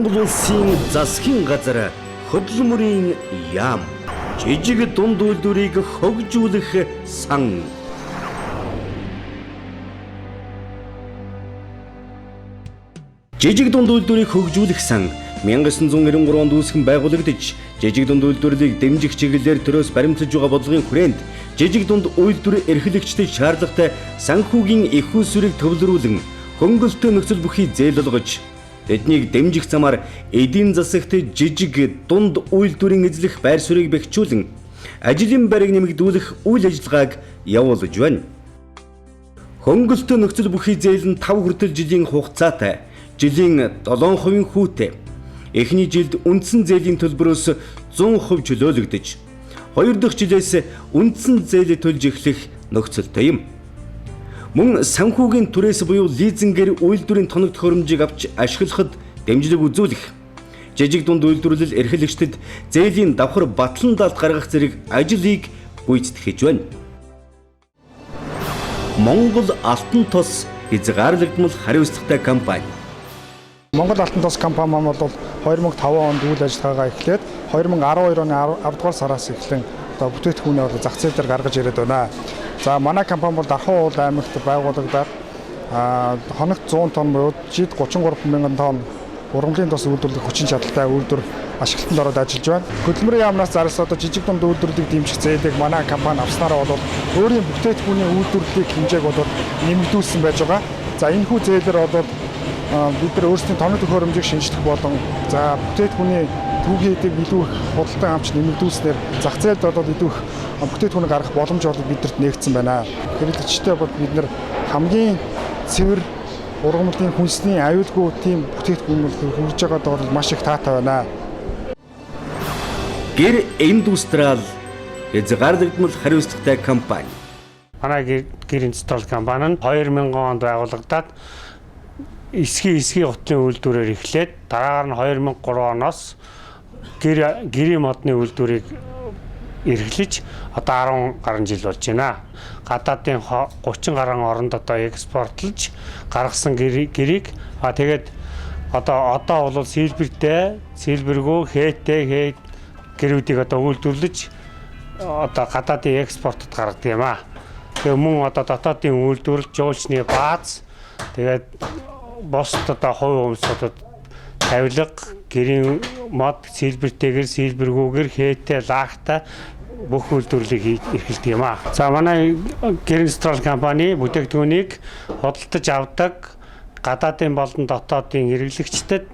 Монгол улсын засгийн газар хөдөлмөрийн яам, жижиг дунд үйлдвэрийг хөгжүүлэх сан. Жижиг дунд үйлдвэрийг хөгжүүлэх сан 1993 онд үүсгэн байгуулагдаж, жижиг дунд үйлдвэрлэлийг дэмжих чиглэлээр төрөөс баримтлаж байгаа бодлогын хүрээнд жижиг дунд үйлдвэр эрхлэгчдэд шаардлагатай санхүүгийн эх үүсвэрийг төвлөрүүлэн хөнгөлөлттэй нөхцөл бүхий зээл олгож, тэднийг дэмжих замаар эдийн засагт жижиг дунд үйлдвэрийн эзлэх байр суурийг бэхжүүлэн ажлын байрыг нэмэгдүүлэх үйл ажиллагааг явуулж байна. Хөнгөлөлттэй нөхцөл бүхий зээл нь 5 хүртэл жилийн хугацаатай, жилийн 7% хүүтэй. Эхний жилд үндсэн зээлийн төлбөрөөс 100% чөлөөлөгдөж, хоёр дахь жилээс үндсэн зээлээ төлж эхлэх нөхцөлтэй юм. Мөн санхүүгийн түрээс буюу лизингээр үйлдвэрийн тоног төхөөрөмжийг авч ашиглахад дэмжлэг үзүүлэх, жижиг дунд үйлдвэрлэл эрхлэгчдэд зээлийн давхар батлан даалт гаргах зэрэг ажлыг гүйцэтгэж байна. Монгол Алтан Тос хязгаарлагдмал хариуцлагатай компани. Монгол Алтан Тос компани маань бол 2005 онд үйл ажиллагаагаа эхлээд 2012 оны 10 дугаар сараас эхлэн одоо бүтээгдэхүүнээ бол зах зээл дээр гаргаж ирээд байна. За, манай компани бол Дархан уул аймагт байгуулагдаад хоногт 100 тонн буюу жид 33 мянган тонн ургамлын тос үйлдвэрлэх хүчин чадалтай үйлдвэр ашиглалтанд ороод ажиллаж байна. Хөдөлмөрийн яамнаас зарласан одоо жижиг дунд үйлдвэрлэлийг дэмжих зээлийг манай компани авснараа бол өөрийн бүтээгдэхүүний үйлдвэрлэлийг хэмжээг бол нэмэгдүүлсэн байж байгаа. За, энэхүү зээлээр бол бид нар өөрсдийн тоног төхөөрөмжийг шинжлэх болон за бүтээгдэхүүний түүхийдийг илүү их худалдан авч нэмэгдүүлснээр зах зээлд бол илүү их бүтээгдэхүүн гаргах боломж бол бидэрт нээгдсэн байна. Хэрэглэгчтэй бол бид нар хамгийн цэвэр ургамлын хүнсний аюулгүй тийм бүтээгдэхүүн хүрж байгаад бол маш их таатай байна. Гэр Индустрал хязгаарлагдмал хариуцлагатай компани. Манай Гэр Индустрал компани нь 2000 онд байгуулагдаад эсхий гутлын үйлдвэрээр эхлээд дараагаар нь 2003 оноос гэрийн модны үйлдвэрийг эрхлэж одоо 10 гаруй жил болж байна. Гадаадын 30 гаруй оронд одоо экспортлж гаргасан гэрийг тэгээд одоо бол сэлбэртэй, сэлбэргүй, хээтэй, хээ гэрүүдийг одоо үйлдвэрлэж одоо гадаадын экспортод гаргадаг юм аа. Тэгээ мөн одоо дотоодын үйлдвэрлэл, жуулчны бааз, тэгээд бусд одоо хувь хүмүүсүүдэд тавилга, гэрийн мод, сэлбэртэйгэр, сэлбэргүүгэр, хээтэй, лаагтай бүх үйлдвэрлэлийг эрхэлдэг юм аа. За, манай Гэр Индустрал компани бүтээгдэхүүнийг худалдаж авдаг гадаадын болон дотоодын хэрэглэгчдэд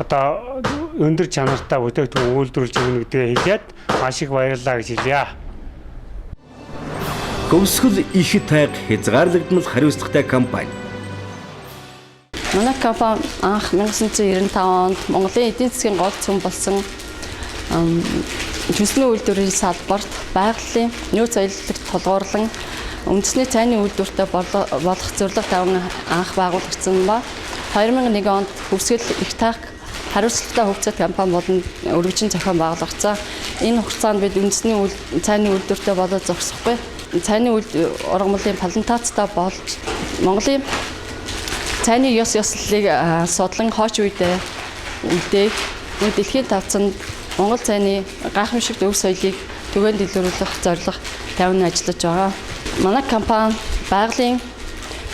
одоо өндөр чанартай бүтээгдэхүүн үйлдвэрлэж өгнө гэдгээ хэлээд маш их баярлалаа гэж хэлье. Хөвсгөл их тайг хязгаарлагдмал хариуцлагатай компани. Манай компани анх 1995 онд Монголын эдийн засгийн гол цөм болсон төсний үйлдвэрлэлийн салбарт байгалийн нөөц аяллагт тулгуурлан үндэсний цайны үйлдвэртэй болох зорилго тавин анх байгуулагдсан ба 2001 онд Хөвсгөл их тайг хариуцлагатай хөгжих компани болон өргөжин зохион байгуулагдсан. Энэ хугацаанд бид үндэсний цайны үйлдвэртэй болоод зогсохгүй. Цайны ургамлын плантацтай болж Монголын цайны ёс ёслолыг судлан хойч үедээ үлдээх дэлхийн тавцанд Монгол цайны гайхамшигт өв соёлыг түгээн дэлгэрүүлэх зорилго тавин ажиллаж байгаа. Манай компани байгалийн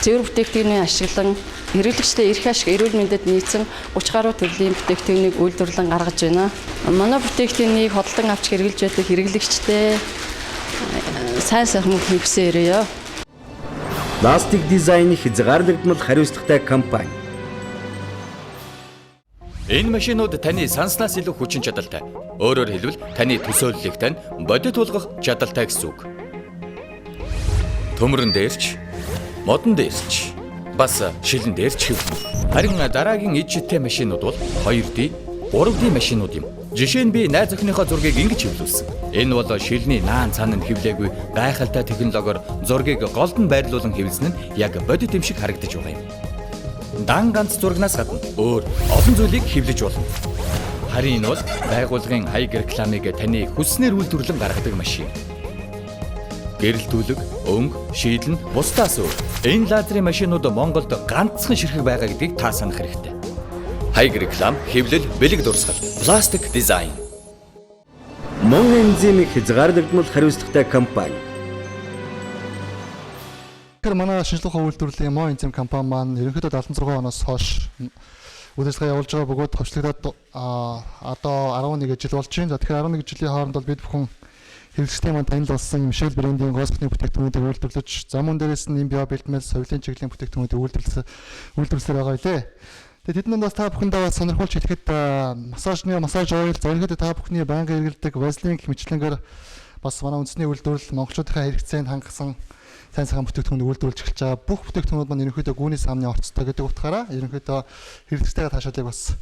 цэвэр бүтээгдэхүүнийг ашиглан хэрэглэгчдээ эрх ашиг эрүүл мэндэд нийцсэн 30 гаруй төрлийн бүтээгдэхүүнийг үйлдвэрлэн гаргаж байна. Манай бүтээгдэхүүнийг худалдан авч хэрэглэж байдаг хэрэглэгчдээ сайн сайхан хүсээ ирээе. Пластик дизайн хязгаарлагдмал хариуцлагатай компани. Энэ машинууд таны санснаас илүү хүчин чадалтай. Өөрөөр хэлбэл таны төсөөллийг тань бодит болгох чадалтай гэсэн үг. Төмөрөн дээрч, модон дээрч, бас шилэн дээрч хэвлэнэ. Харин дараагийн ид шидтэй машинууд бол 2D, 3D машинууд юм. Жишээ нь би найз охиныхоо зургийг ингэж хэвлүүлсэн. Энэ бол шилний наан цаана нь хэвлээгүй гайхалтай технологиор зургийг голд нь байрлуулан хэвлсэн нь яг бодит юм шиг харагдаж байгаа юм. Дан ганц зурагнаас гадна өөр олон зүйлийг хэвлэж болно. Харин энэ бол байгууллагын хаяг рекламыг таны хүссэнээр үйлдвэрлэн гаргадаг машин. Гэрэлтүүлэг, өнгө, шийдэл нь бусдаас өөр. Энэ лазерын машинууд Монголд ганцхан ширхэг байгаа гэдгийг та санах хэрэгтэй. Хаяг реклам, хэвлэл, бэлэг дурсгал, пластик дизайн. Мон энзим хязгаарлагдмал хариуцлагатай компани. Тэгэхээр манай шинжлэх ухаан үйлдвэрлэлийн Мо энзим компани маань ерөнхийдөө 76 оноос хойш үйл ажиллагаа явуулж байгаа бөгөөд товчлогдоод одоо 11 жил болж байна. За тэгэхээр 11 жилийн хооронд бол бид бүхэн хэрэглэгчдийн маань танил болсон Мишель брендийн гоо сэхний бүтээгдэхүүнүүдийг үйлдвэрлэж, за мөн дээрээс нь био бэлтмэл соёлын чиглэлийн бүтээгдэхүүнүүдийг үйлдвэрлэсээр байгаа билээ. Тэгээд тэдний бас та бүхэндээ бас сонирхолж хэлэхэд массажны massage oil, за ерөнхийдөө та бүхний байнгын хэрэглэдэг Vaseline гэх мэтчилэнгээр бас манай үндэсний үйлдвэрлэл монголчуудын хэрэгцээнд хангасан сайн сайхан бүтээгдэхүүн үйлдвэрлэж эхэлж байгаа. Бүх бүтээгдэхүүнүүд маань ерөнхийдөө гүний саамны орцтой гэдэг утгаараа ерөнхийдөө хэрэглэгчтэйгээ таашаалыг бас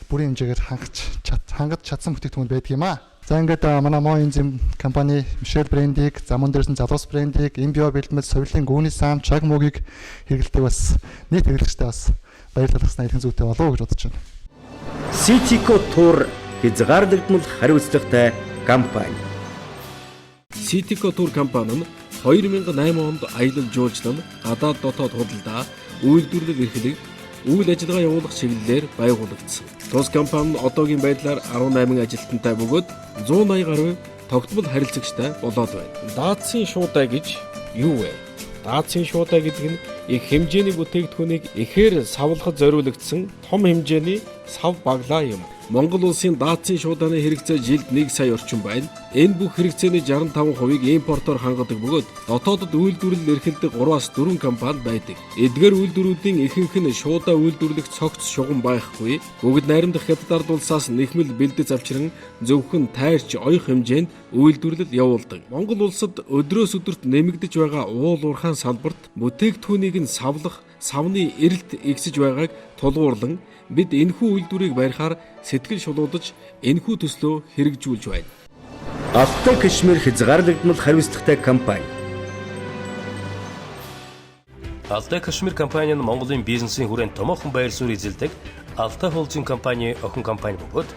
бүрийн хэмжээгээр хангаж чадсан бүтээгдэхүүн байдаг юм аа. За ингээд манай Мо энзим компани Мишель брендийг, за мөн дээрээс нь Залуус брендийг, Имбио бэлтгэл соёлын гүний саам, чаг мөгийг хэрэглэдэг бас нийт хэрэглэгчтэй бас баярлалаа илхэн зүйтэй болов уу гэж бодож байна. Citico Tour хязгаарлагдмал хариуцлагатай компани. Citico Tour компани нь 2008 онд аялал жуулчлал, гадаад дотоод худалдаа, үйлдвэрлэл эрхлэг, үйл ажиллагаа явуулах чиглэлээр байгуулагдсан. Тус компани нь одоогийн байдлаар 18 ажилтнтай бөгөөд 180 гаруй тогтмол харилцагчтай болоод байна. Даацын шуудай гэж юу вэ? Даацын шуудай гэдэг нь их хэмжээний бүтээгдэхүүнийг ихээр савлахад зориулагдсан том хэмжээний сав баглаа юм. Монгол улсын даацын шуудааны хэрэгцээ жилд 1 сая орчим байна. Энэ бүх хэрэгцээний 65%-ийг импортоор хангадаг бөгөөд дотоодод үйлдвэрлэл эрхэлдэг 3-аас 4 компани байдаг. Эдгээр үйлдвэрүүдийн ихэнх нь шуудаа үйлдвэрлэх цогц шугам байхгүй. Бүгд найрамдах Хятад ард улсаас нэхмэл бэлдэц авчран зөвхөн тайрч оёх хэмжээнд үйлдвэрлэл явуулдаг. Монгол улсад өдрөөс өдөрт нэмэгдэж байгаа уул уурхаан салбарт бүтээгдэхүүнийг нь савлах, савны эрэлт ихсэж байгааг тулгуурлан бид энэхүү үйлдвэрийг барихаар сэтгэл шулуудаж энэхүү төслөө хэрэгжүүлж байна. Алтай Кашмир хязгаарлагдмал хариуцлагатай компани. Алтай Кашмир компани нь Монголын бизнесийн хүрээнд томоохон байр суурь эзэлдэг Алтай холдинг компани охин компани бөгөөд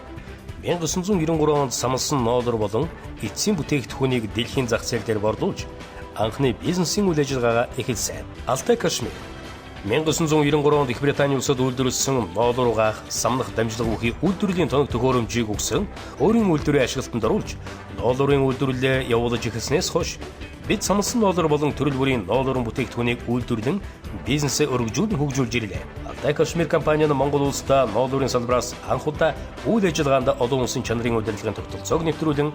1993 онд самлсан ноолор болон эцсийн бүтээгдэхүүнийг дэлхийн зах зээл дээр борлуулж анхны бизнесийн үйл ажиллагаагаа эхэлсэн. Алтай Кашмир 1993 онд Их Британи улсад үйлдвэрлэсэн ноолор угаах, самнах дамжлага бүхий үйлдвэрлэлийн тоног төхөөрөмжийг өгсөн өөрийн үйлдвэрийн ашиглалтанд оруулж ноолорын үйлдвэрлэлээ явуулж эхэлснээс хойш бид самлсан ноолор болон төрөл бүрийн ноолорын бүтээгдэхүүнийг үйлдвэрлэн бизнесээ өргөжүүлэн хөгжүүлж ирлээ. Алтай Кашмир компани нь Монгол улсдаа ноолорын салбараас анх удаа үйл ажиллагаанд олон улсын чанарын удирдлагын тогтолцоог нэвтрүүлэн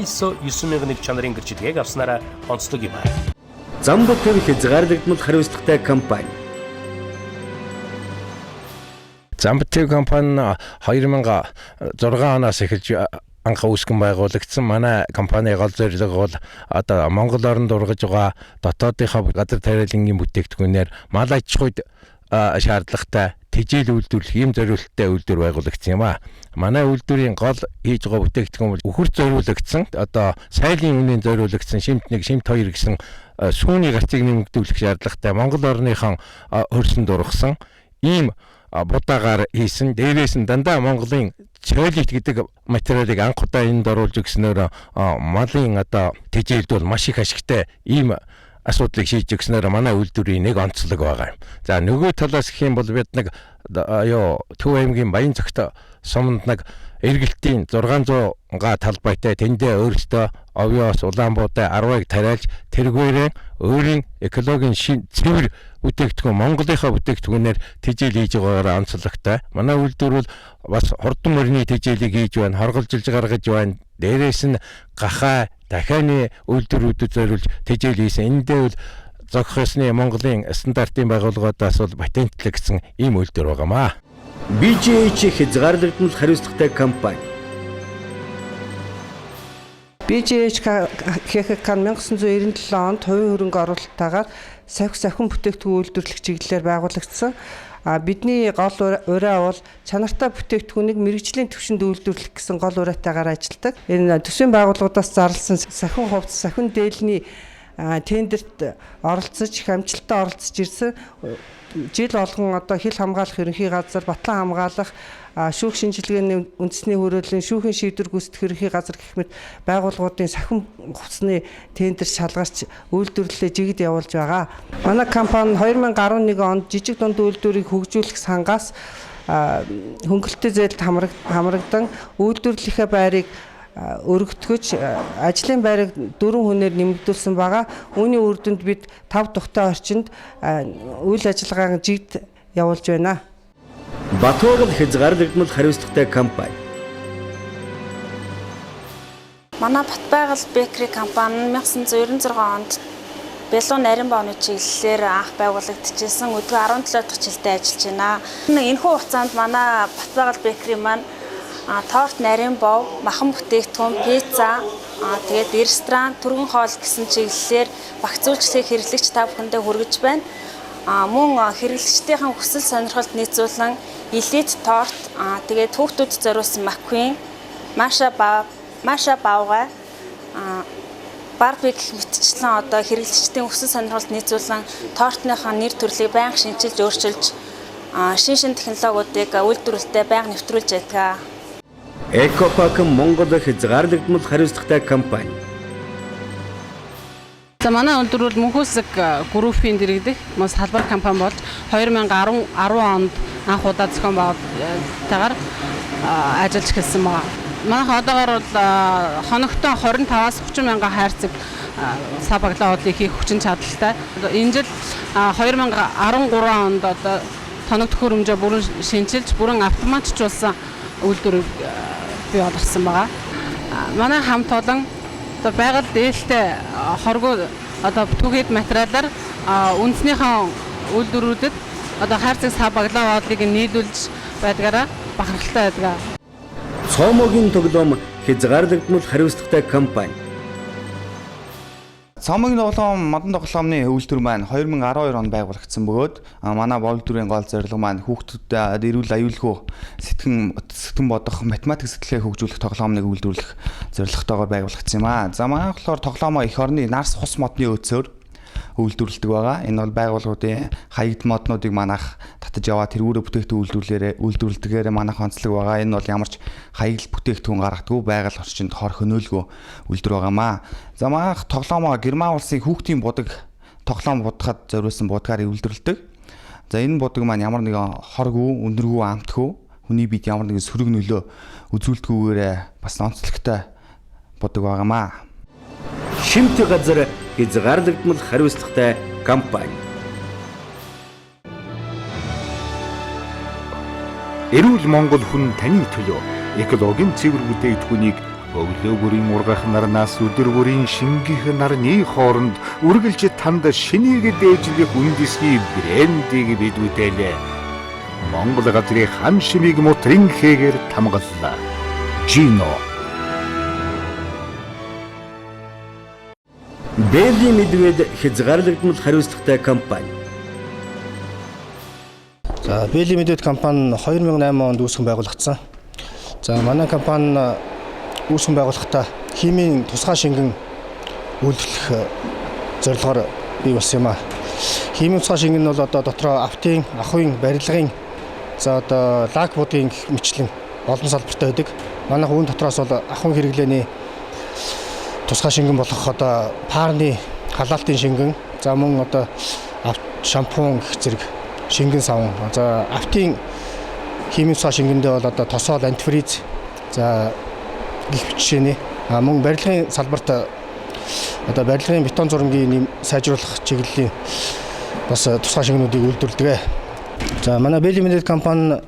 ISO 9001 чанарын гэрчлэгийг авснараа онцлог юм. Замбатав хязгаарлагдмал хариуцлагатай компани. Замбатав компани 2006 оноос эхэлж анх үүсгэн байгуулагдсан. Манай компани гол зорилго бол одоо Монгол оронд ургаж байгаа дотоодынхоо газар тариалангийн бүтээгдэхүүнээр мал аж ахуйд шаардлагатай тэжээл үйлдвэрлэх ийм зориулттай үйлдвэр байгуулагдсан юм аа. Манай үйлдвэрийн гол хийж байгаа бүтээгдэхүүн бол үхэр зориулагдсан, одоо сайлын үнийн зориулагдсан шимт 1, шимт 2 гэсэн сүүний гарцыг нэмэгдүүлэх шаардлагатай Монгол орныхон хөрсөнд ургасан ийм будаагаар хийсэн. Дээрээс нь дандаа Монголын цеолит гэдэг материалыг анх удаа энд оруулж өгснөөр малын одоо тэжээлд бол маш их ашигтай ийм асуудлыг шийдэж өгснөөр манай үйлдвэрийн нэг онцлог байгаа юм. За нөгөө талаас гэх юм бол бид нэг Төв аймгийн Баян цогт суманд нэг эргэлтийн 600 га талбайтай тэндээ өөрсдөө овёос Улаанбуудаа 10-ыг тариалж тэргээрээ өөрийн экологийн шин цэвэр бүтээгдэхүүн Монголынхаа бүтээгдэхүүнээр тэжээл хийж байгаагаараа онцлогтой. Манай үйлдвэр бол бас хурдан мөрний тэжээлийг хийж байна, хорголжилж гаргаж байна. Дээрээс нь гахаа, дахианы үйлдвэрүүдэд зориулж тэжээл хийсэн. Эндээ бол зохих ёсны Монголын стандартын байгууллагуудаас бол патентлагдсан ийм үйлдвэр байгаамаа. BJH хязгаарлагдмал хариуцлагатай компани. BJH ХХК 1997 онд хувийн хөрөнгө оруулалттайгаар савх савхин бүтээгдэхүүн үйлдвэрлэх чиглэлээр байгуулагдсан. Бидний гол ураа бол чанартай бүтээгдэхүүнийг мэрэгжлийн түвшинд үйлдвэрлэх гэсэн гол уриатайгаар ажилладаг. Энэ төсвийн байгууллагуудаас зарласан сахин хувцас, сахин дээлний тендерт оролцож, их амжилттай оролцож ирсэн. Жил болгон одоо хил хамгаалах ерөнхий газар, батлан хамгаалах, шүүх шинжилгээний үндэсний хүрээлэн, шүүхийн шийдвэр гүйцэтгэх ерөнхий газар гэх мэт байгууллагуудын сахин хувцсны тендер шалгарч үйлдвэрлэлээ жигд явуулж байгаа. Манай компани 2011 онд жижиг дунд үйлдвэрийг хөгжүүлэх сангаас Хөнгөлөлттэй зээлд хамрагдан үйлдвэрлэлийнхээ байрыг өргөтгөж ажлын байрыг 4 хүнээр нэмэгдүүлсэн байгаа. Үүний үр дүнд бид 5 тухтай орчинд үйл ажиллагааг жигд явуулж байна. Батугал хязгаарлагдмал хариуцлагатай компани. Манай Батбайгал Bakery компани нь 1996 онд Бялуу нарийн бооны чиглэлээр анх байгуулагдчихсан. Өдгөө 17 дахь жилдээ ажиллаж байна. Энэхүү хугацаанд манай Батбайгал Bakery маань торт, нарийн бов, махан бүтээгдэхүүн, пицца, тэгээд ресторан, түргэн хоол гэсэн чиглэлээр багц үйлчлэгийг хэрэглэгч та бүхэндээ хүргэж байна. Мөн хэрэглэгчдийн хүсэл сонирхолд нийцүүлэн элит торт, тэгээд хүүхдүүдэд зориулсан маквин, маша бавгай, барби гэх мэтчлэн одоо хэрэглэгчдийн хүсэл сонирхолд нийцүүлэн тортныхаа нэр төрлийг байнга шинчилж өөрчилж шин шин технологиудыг үйлдвэрлэлтэд байнга нэвтрүүлж байдаг. Экопак Монгол хязгаарлагдмал хариуцлагатай компани. За манай үйлдвэр бол Мөнхөөсөг группийн дэргэдэх мөн салбар компани болж 2010 онд анх удаа зохион байгуулалтаар ажиллаж эхэлсэн байна. Манайх одоогоор бол хоногтой 25-аас 30 мянган хайрцаг сав баглаа хоолыг хийх хүчин чадалтай. Энэ жил 2013 онд одоо тоног төхөөрөмжөө бүрэн шинчилж, бүрэн автоматжуулсан үйлдвэр бий болгосон байгаа. Манай хамт олон одоо байгаль дээлтэй хоргоо одоо түүхэд материалаар үндснийхэн үйлдвэрүүдэд одоо хайрцаг сав баглаа хоолыг нийлүүлж байдгаараа бахархалтай байдаг. Цомогийн тоглоом хязгаарлагдмал хариуцлагатай компани. Цомогийн тоглоом модон тоглоомны үйлдвэр маань 2012 онд байгуулагдсан бөгөөд манай үйлдвэрийн гол зорилго маань хүүхдүүдэд эрүүл аюулгүй сэтгэн бодох, математик сэтгэлгээ хөгжүүлэх тоглоомыг үйлдвэрлэх зорилготойгоор байгуулагдсан юм аа. За манай болохоор тоглоомоо эх орны нарс хус модны өөцөөр үйлдвэрлэдэг байгаа. Энэ бол байгууллагуудын хаягд моднуудыг манайх татаж яваа тэргүүрээ бүтээгдэхүүн үйлдвэрлэдгээр манайх онцлог байгаа. Энэ бол ямар ч хаягдл бүтээгдэхүүн гаргадаггүй, байгаль орчинд хор хөнөөлгүй үйлдвэр байгаамаа. За манайх тоглоомоо Герман улсын хүүхдийн будаг тоглоом будахад зориулсан будгаар үйлдвэрлэдэг. За энэ будаг маань ямар нэгэн хоргүй, өндөргүй, амтгүй, хүний биед ямар нэгэн сөрөг нөлөө үзүүлдэггүйгээр бас онцлогтой будаг байгаамаа. Шимт газар хязгаарлагдмал хариуцлагатай компани. Эрүүл Монгол хүн таны төлөө экологийн цэвэр бүтээгдэхүүнийг өглөө бүрийн ургах нарнаас өдөр бүрийн шингэх нарны хооронд үргэлж танд шинийг дээжлэх үндэсний брендийг бид бүтээлээ. Монгол газрын хам шимийг мутрын хэгээр тамгаллаа. Жино. Бэли Медвед хязгаарлагдмал хариуцлагатай компани. За Бэли Медвед компани 2008 онд үүсгэн байгуулагдсан. За манай компани үүсгэн байгуулахдаа химийн тусгай шингэн үйлдвэрлэх зорилгоор бий болсон юм аа. Химийн тусгай шингэн нь бол одоо дотроо автын, ахуйн, барилгын, за одоо лак будгийн гэх мэтлэн олон салбартай байдаг. Манайх үүн дотроос бол ахуйн хэрэглээний тусгай шингэн болох одоо паарны халаалтын шингэн, за мөн одоо шампунь гэх зэрэг шингэн савн. За автын химийн тусгай шингэндээ бол одоо тосоол, антифриз, за гэх жишээний мөн барилгын салбарт одоо барилгын бетон зурмгийн сайжруулах чиглэлийн бас тусгай шингэнүүдийг үйлдвэрлэдэг. За манай Бэли Медвед компани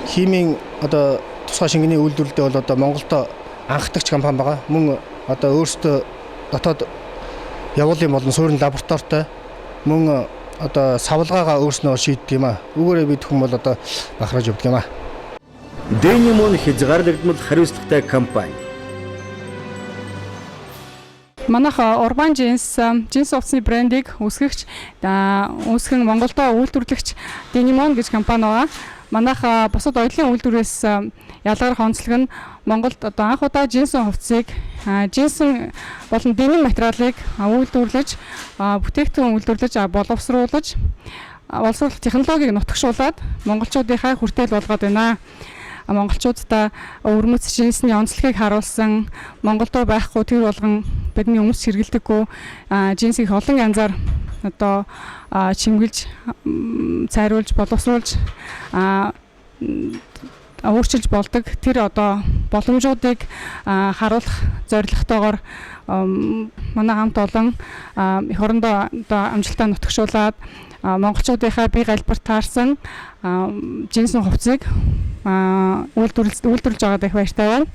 химийн одоо тусгай шингэний үйлдвэрлэлдээ бол одоо Монголд анхдагч компани байгаа. Мөн одоо өөрсдөө дотоод явуулын болон суурин лабораторитой мөн одоо савлгаагаа өөрснөө шийддэг юм аа. Үүгээрээ бид хүн бол одоо бахархаж явдаг юм аа. Дэнимон хязгаарлагдмал хариуцлагатай компани. Манайх Urban Jeans джинс хувцсны брендийг үүсгэгч үүсгэн Монголдо үйлдвэрлэгч Denim гэж компани байгаа. Манайх бусад оёлын үйлдвэрээс ялгарх онцлог нь Монголд одоо анх удаа джинсэн хувцсыг джинсэн болон деним материалыг үйлдвэрлэж, бүтээгдэхүүн үйлдвэрлэж, боловсруулж, боловсруулах технологиг нутагшуулад монголчуудынхаа хүртээл болгоод байна. Монголчуудаа өвөрмөц джинсний онцлогийг харуулсан, Монголдо байхгүй тэр болгон бидний өмс хэрэглэдэггүй джинсийг олон янзаар одоо чимгэлж, цайруулж, боловсруулж Өөрчилж болдог тэр одоо боломжуудыг харуулах зорилготойгоор манай хамт олон эх орондоо одоо амжилтаа нутагшуулад монголчуудынхаа бие галбар таарсан жинсэн хувцсыг үйлдвэрлэж байгаад их баяртай байна.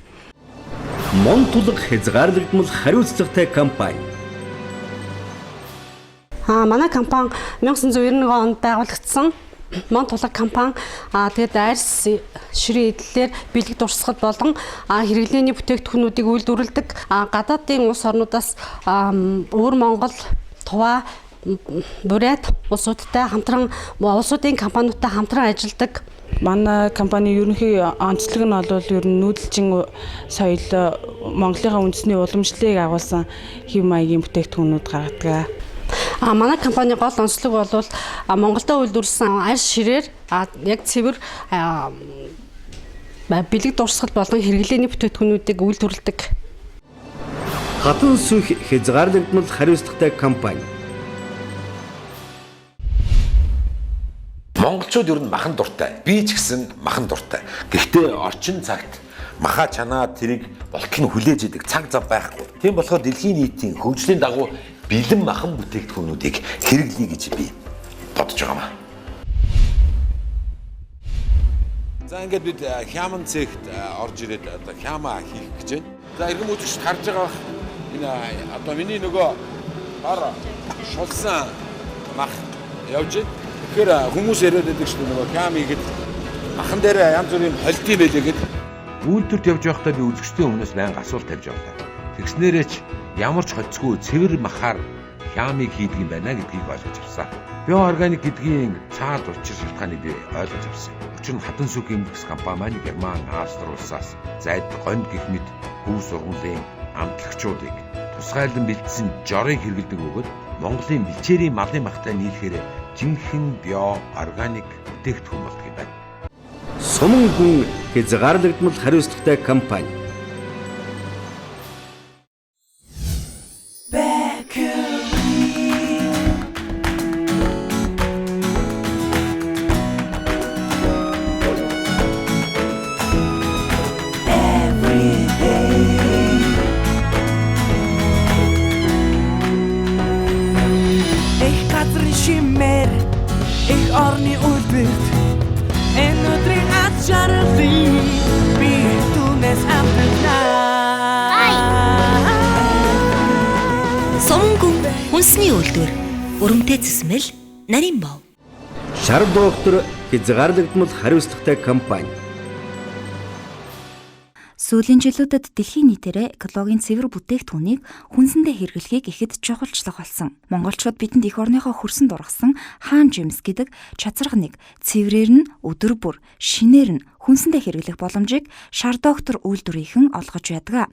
Мон тулга хязгаарлагдмал хариуцлагатай компани. Манай компани 1991 онд байгуулагдсан. Мон тулга компани тэгээд арьс ширээ эдлэлээр бэлэг дурсгал болон хэрэглээний бүтээгдэхүүнүүдийг үйлдвэрлэдэг. Гадаадын улс орнуудаас өвөр Монгол, Тува, Бурят улсуудтай хамтран улсуудын компаниудтай хамтран ажилладаг. Манай компани ерөнхий онцлог нь бол ер нь нүүдэлчин соёл, Монголынхаа үндэсний уламжлалыг агуулсан хэв маягийн бүтээгдэхүүнүүд гаргадаг. Манай компани гол онцлог бол Монголдо үйлдвэрлэсэн арьс ширээр яг цэвэр бэлэг дурсгал болон хэрэглээний бүтээгдэхүүнүүдийг үйлдвэрлэдэг. Хатан сүх хязгаарлагдмал хариуцлагатай компани. Монголчууд ер нь махан дуртай. Би ч гэсэн махан дуртай. Гэхдээ орчин цагт маха чанаа тэрийг болтол нь хүлээж идэг цаг зав байхгүй. Тийм болохоор дэлхийн нийтийн хөгжлийн дагуу бэлэн махан бүтээгдэхүүнүүдийг хэрэглэе гэж би бодож байгаа маа. За ингээд бид хяман цехт орж ирээд одоо хяма хийх гэж байна. За эргэм үзэгчд харж байгаа бах. Энэ одоо миний нөгөө гар шулсан мах явж байна. Тэгэхээр хүмүүс яриад байдаг шүү дээ, нөгөө хям хийгээд махан дээр янз бүрийн холдсон байлээ гэд. Үйлдвэрт явж байхдаа би үзэгчдийн өмнөөс байнга асуулт тавьж явлаа. Тэгснээрээ ч ямар ч хоцгүй цэвэр махаар хямыг хийдэг юм байна гэдгийг ойлгож авсан. Биоорганик гэдгийн цаад учир шалтгааныг би ойлгож авсан. Учир нь Хатан сүх эмнэлэгс компани маань Герман, Австри улсаас зайд гонд гэх мэт хөв сургуулийн амтлагчуудыг тусгайлан бэлдсэн жорыг хэрэглэдэг бөгөөд Монголын бэлчээрийн малын махтай нийлэхээр жинхэнэ биоорганик бүтээгдэхүүн болдог юм байна. Суман гүн хязгаарлагдмал хариуцлагатай компани. Их газрын шимээр, их орны үйлдвэрт энэ өдрийн аз жаргалыг би түүнээс амтнаа. Суман гүн хүнсний үйлдвэр, өрөмтэй цэсмэл, нарийн бов. Шар доктор хязгаарлагдмал хариуцлагатай компани. Сүүлийн жилүүдэд дэлхийн нийтээрээ экологийн цэвэр бүтээгдэхүүнийг хүнсэндээ хэрэглэхийг ихэд чухалчлах болсон. Монголчууд бидэнд эх орныхоо хөрсөнд ургасан хаан жимс гэдэг чацарганыг цэврээр нь өдөр бүр, шинээр нь хүнсэндээ хэрэглэх боломжийг шар доктор үйлдвэрийнхэн олгож байдаг.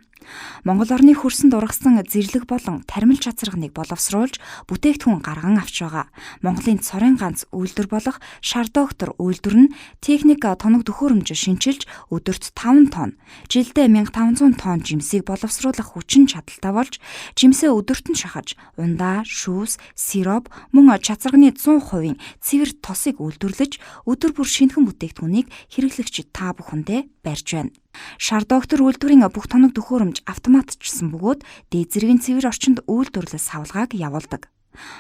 Монгол орны хөрсөнд ургасан зэрлэг болон тармил чацарганыг боловсруулж бүтээгдэхүүн гарган авч байгаа. Монголын цорын ганц үйлдвэр болох шар доктор үйлдвэр нь техник тоног төхөөрөмж шинчилж өдөрт 5 тонн, жилдээ 1500 тонн жимсийг боловсруулах хүчин чадалтай болж жимсээ өдөрт нь шахаж, ундаа, шүүс, сироп мөн чацарганы 100%-ийн цэвэр тосыг үйлдвэрлэж өдөр бүр шинэхэн бүтээгдэхүүнийг хэрэглэгч та бүхэндээ барьж байна. Шар доктор үйлдвэрийн бүх тоног төхөөрөмж автоматчсан бөгөөд дээд зэргийн цэвэр орчинд үйлдвэрлэл савлгааг явуулдаг.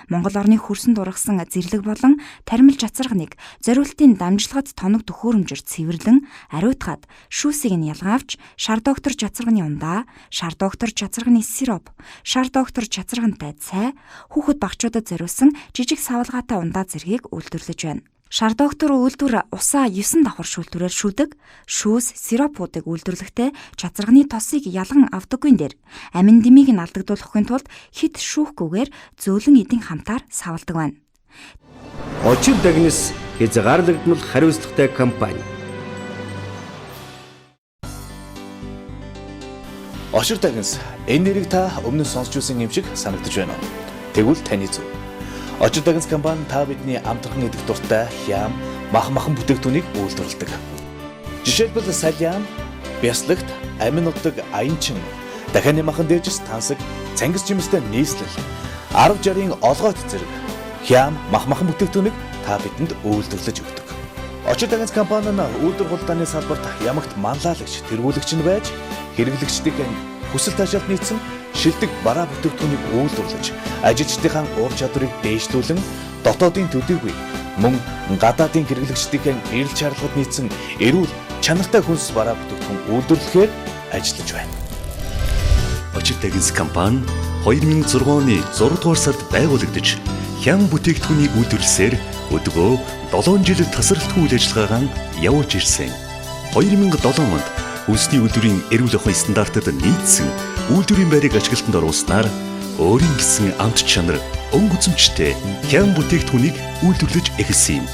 Монгол орны хөрсөнд ургасан зэрлэг болон тармил чацарганыг зориултын дамжлагат тоног төхөөрөмжөөр цэвэрлэн ариутгаад шүүсийг нь ялгаавч шар доктор чацарганы ундаа, шар доктор чацарганы сироп, шар доктор чацаргантай цай, хүүхэд багчуудад зориулсан жижиг савлгаатай ундаа зэргийг үйлдвэрлэж байна. Шар доктор үйлдвэр усаа 9 давхар шүүлтүүрээр шүүдэг, шүүс, сиропуудыг үйлдвэрлэхдээ чацарганы тосыг ялган авдаггүй дээр амин дэмийг нь алдагдуулахын тулд хит шүүхгүйгээр зөөлөн эдийн хамтаар савладаг байна. Очир дагнис хязгаарлагдмал хариуцлагатай компани. Очир дагнис энэ нэрийг та өмнө нь сонсч үзсэн юм шиг санагдаж байна уу? Тэгвэл таны зөв. Очир дагнис компани та бидний амтрхан идэх дуртай хям, мах махан бүтээгдэхүүнийг үйлдвэрлэдэг. Жишээлбэл салиам, бяслагт, амин удаг, аянчин, дахианы махан дээжс тансаг, цангис жимстэй нийслэл, 10 60-ын олгойт зэрэг хям, мах махан бүтээгдэхүүнийг та бидэнд үйлдвэрлэж өгдөг. Очир дагнц компани нь үйлдвэр худалдааны салбарт ямагт манлайлагч, тэргүүлэгч нь байж хэрэглэгчдийн хүсэл таашаалд нийцсэн шилдэг бараа бүтээгдэхүүнийг үйлдвэрлэж, ажилчдынхаа ур чадварыг дээшлүүлэн дотоодын төдийгүй мөн гадаадын хэрэглэгчдийн эрэл шаардлагад нийцсэн эрүүл чанартай хүнс бараа бүтээгдэхүүн үйлдвэрлэхээр ажиллаж байна. Очир дагнц компани 2006 оны 6 дугаар сард байгуулагдаж, хям бүтээгдэхүүнийг үйлдвэрлэсээр өдгөө 7 жил тасралтгүй үйл ажиллагаагаа явуулж ирсэн. 2007 онд үндэсний үйлдвэрийн эрүүл ахуйн стандартад нийцсэн үйлдвэрийн байрыг ашиглалтанд оруулснаар өөрийн гэсэн амт чанар, өнгө үзэмжтэй хям бүтээгдэхүүнийг үйлдвэрлэж эхэлсэн юм.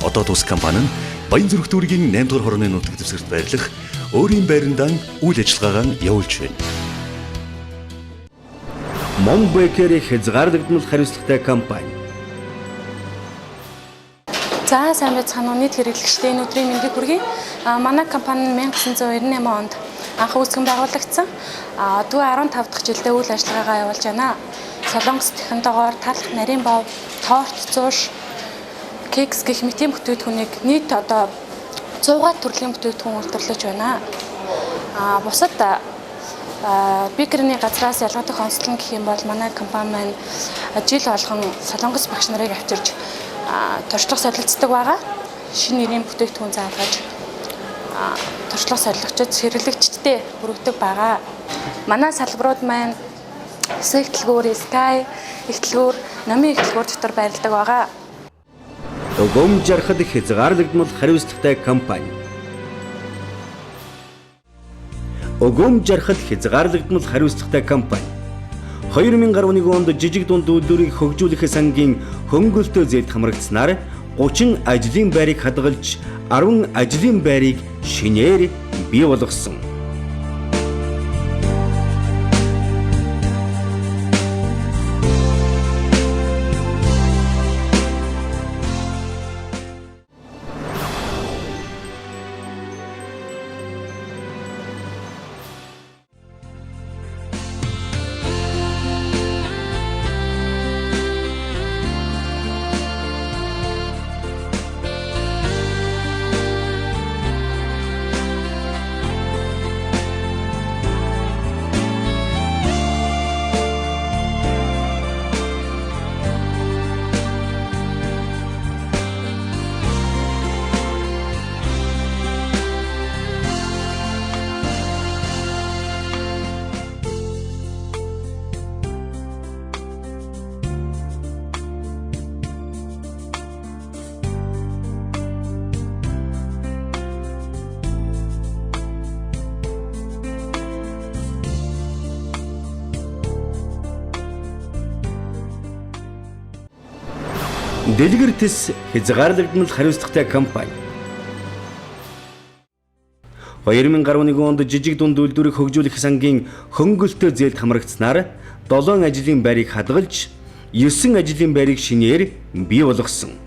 Одоо тус компани нь Баянзүрх дүүргийн 8 дугаар хорооны нутаг дэвсгэрт байрлах өөрийн байрандаа үйл ажиллагаагаа явуулж байна. Мон Бэкери хязгаарлагдмал хариуцлагатай компани. За сайн байцгаана уу нийт хэрэглэгчдээ энэ өдрийн мэндийг хүргэе. Манай компани нь 1998 онд анх үүсгэн байгуулагдсан. Одгүй 15 дахь жилдээ үйл ажиллагаагаа явуулж байна. Солонгос технологиор талх, нарийн бов, торт, зууш, кекс гэх мэтийн бүтээгдэхүүнийг нийт одоо 100 төрлийн бүтээгдэхүүн үйлдвэрлэж байна. Бусад бикерний газраас ялгадаг онцлог гэх юм бол манай компани маань жил болгон солонгос багш нарыг авчирч туршлага солилцдог байгаа. Шинэ нэрийн бүтээгдэхүүн заалгаж туршлага солигчид хэрэглэгчдэд хүргэдэг байгаа. Манай салбарууд маань 9 ихтэлгүүр, Sky ихтэлгүүр, Номын ихтэлгүүр дотор байрладаг байгаа. Өгөөм жархад хязгаарлагдмал хариуцлагатай компани. Өгөөм жархад хязгаарлагдмал хариуцлагатай компани. 2011 онд жижиг дунд үйлдвэрийг хөгжүүлэх сангийн хөнгөлтөө зээлд хамрагдсанаар 30 ажлын байрыг хадгалж 10 ажлын байрыг шинээр бий болгосон. Дэлгэр тэс хязгаарлагдмал хариуцлагатай компани. 2011 онд жижиг дунд үйлдвэрийг хөгжүүлэх сангийн хөнгөлтөө зээлд хамрагдсанаар 7 ажлын байрыг хадгалж 9 ажлын байрыг шинээр бий болгосон.